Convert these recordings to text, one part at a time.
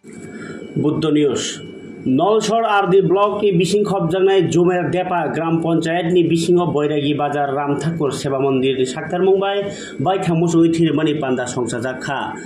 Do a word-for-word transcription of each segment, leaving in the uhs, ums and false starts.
Buddha News. Nolsor R D block ni bising khopjaknai Jumer Depa Gram Panchayat ni bisingo Boiragi Bazar Ram Thakur Seva Mandir ni saktharmung bai baithang muchungwi thwirwkmani panda songchajak kha.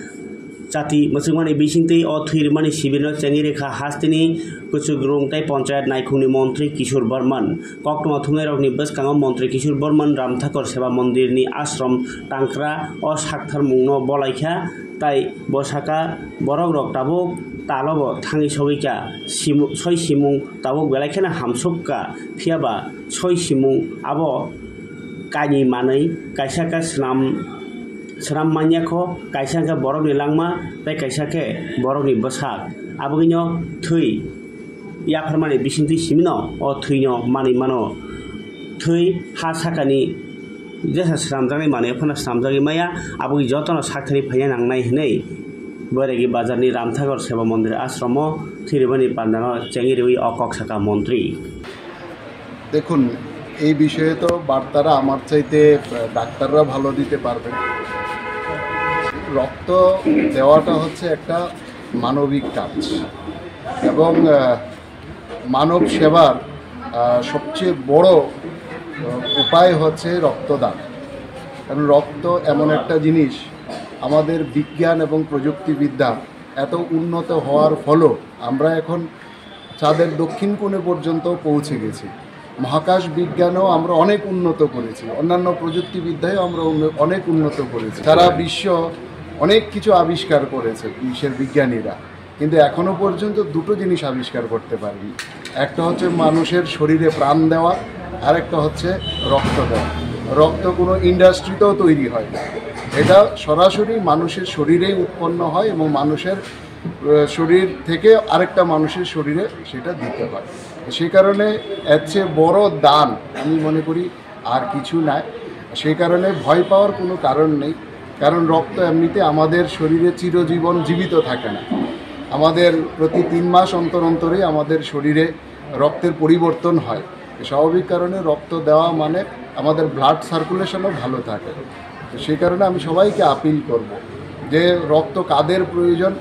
Chati mwchwngmani bisingtwi o thwirwkmani sibirno chengwi rwkha hasteni kwchwkrwng tei panchayat naikhungni montri Kishore Barman. Koktwma thumnairokni bwskango montri Kishore Barman Ram Thakur Seva Mandir ni ashram tangkra o saktharmungno bolaikha, tai bo saka, borokrok tabuk talobo thangwi sogwikha, simu-, soi simung tabuk belai kheno hamsukha, phiyaba soi simung abo kainwi manwi kaisa khe swnam, swnam manya kho, kaisa khe borokni langma tei kaisa khe borokni bwsak. Abogwino thwi yapharmani bisingtwi simino o thwino manwi mano. Thwi ha sakani jesa swnamjaknai manwi phano swnamjagwi maya, aboni jotono sakthari phaina nangnai hwnwi Boiragi Bazarni Ramthakor Seva Mandir Ashromo thwirwkmani pandano chengwi rwui o kok saka montri. দেখুন, এই বিষয়ে তো বার্তারা আমার চাইতে, আহ, ডাক্তাররা ভালো দিতে পারবেন। রক্ত দেওয়াটা হচ্ছে একটা মানবিক কাজ এবং, আহ, মানব সেবার, আহ, সবচেয়ে বড়, আহ, উপায় হচ্ছে রক্তদান। কারণ রক্ত এমন একটা জিনিস, আমাদের বিজ্ঞান এবং প্রযুক্তিবিদ্যা এত উন্নত হওয়ার ফলেও আমরা এখন চাঁদের দক্ষিণ কোণে পর্যন্ত পৌঁছে গেছি। মহাকাশ বিজ্ঞানেও আমরা অনেক উন্নত করেছি, অন্যান্য প্রযুক্তিবিদ্যায়ও আমরা উন্ন-, অনেক উন্নত করেছি। সারা বিশ্ব অনেক কিছু আবিষ্কার করেছে বিশ্বের বিজ্ঞানীরা, কিন্তু এখনো পর্যন্ত দুটো জিনিস আবিষ্কার করতে পারেনি। একটা হচ্ছে মানুষের শরীরে প্রাণ দেওয়া, আর একটা হচ্ছে রক্ত দেওয়া। রক্ত কোনো ইন্ডাস্ট্রিতেও তৈরি হয় না, এটা সরাসরি মানুষের শরীরেই উৎপন্ন হয় এবং মানুষের, আহ, শরীর থেকে আরেকটা মানুষের শরীরে সেটা দিতে হয়। সেই কারণে এর চেয়ে বড় দান আমি মনে করি আর কিছু নাই। সেই কারণে ভয় পাওয়ার কোনো কারণ নেই, কারণ রক্ত এমনিতে আমাদের শরীরে চিরজীবন জীবিত থাকে না। আমাদের প্রতি তিন মাস অন্তর অন্তরে আমাদের শরীরে রক্তের পরিবর্তন হয়। স্বাভাবিক কারণে রক্ত দেওয়া মানে আমাদের ব্লাড সার্কুলেশনও ভালো থাকে। তো সেই কারণে আমি সবাইকে আপিল করব যে রক্ত কাদের প্রয়োজন,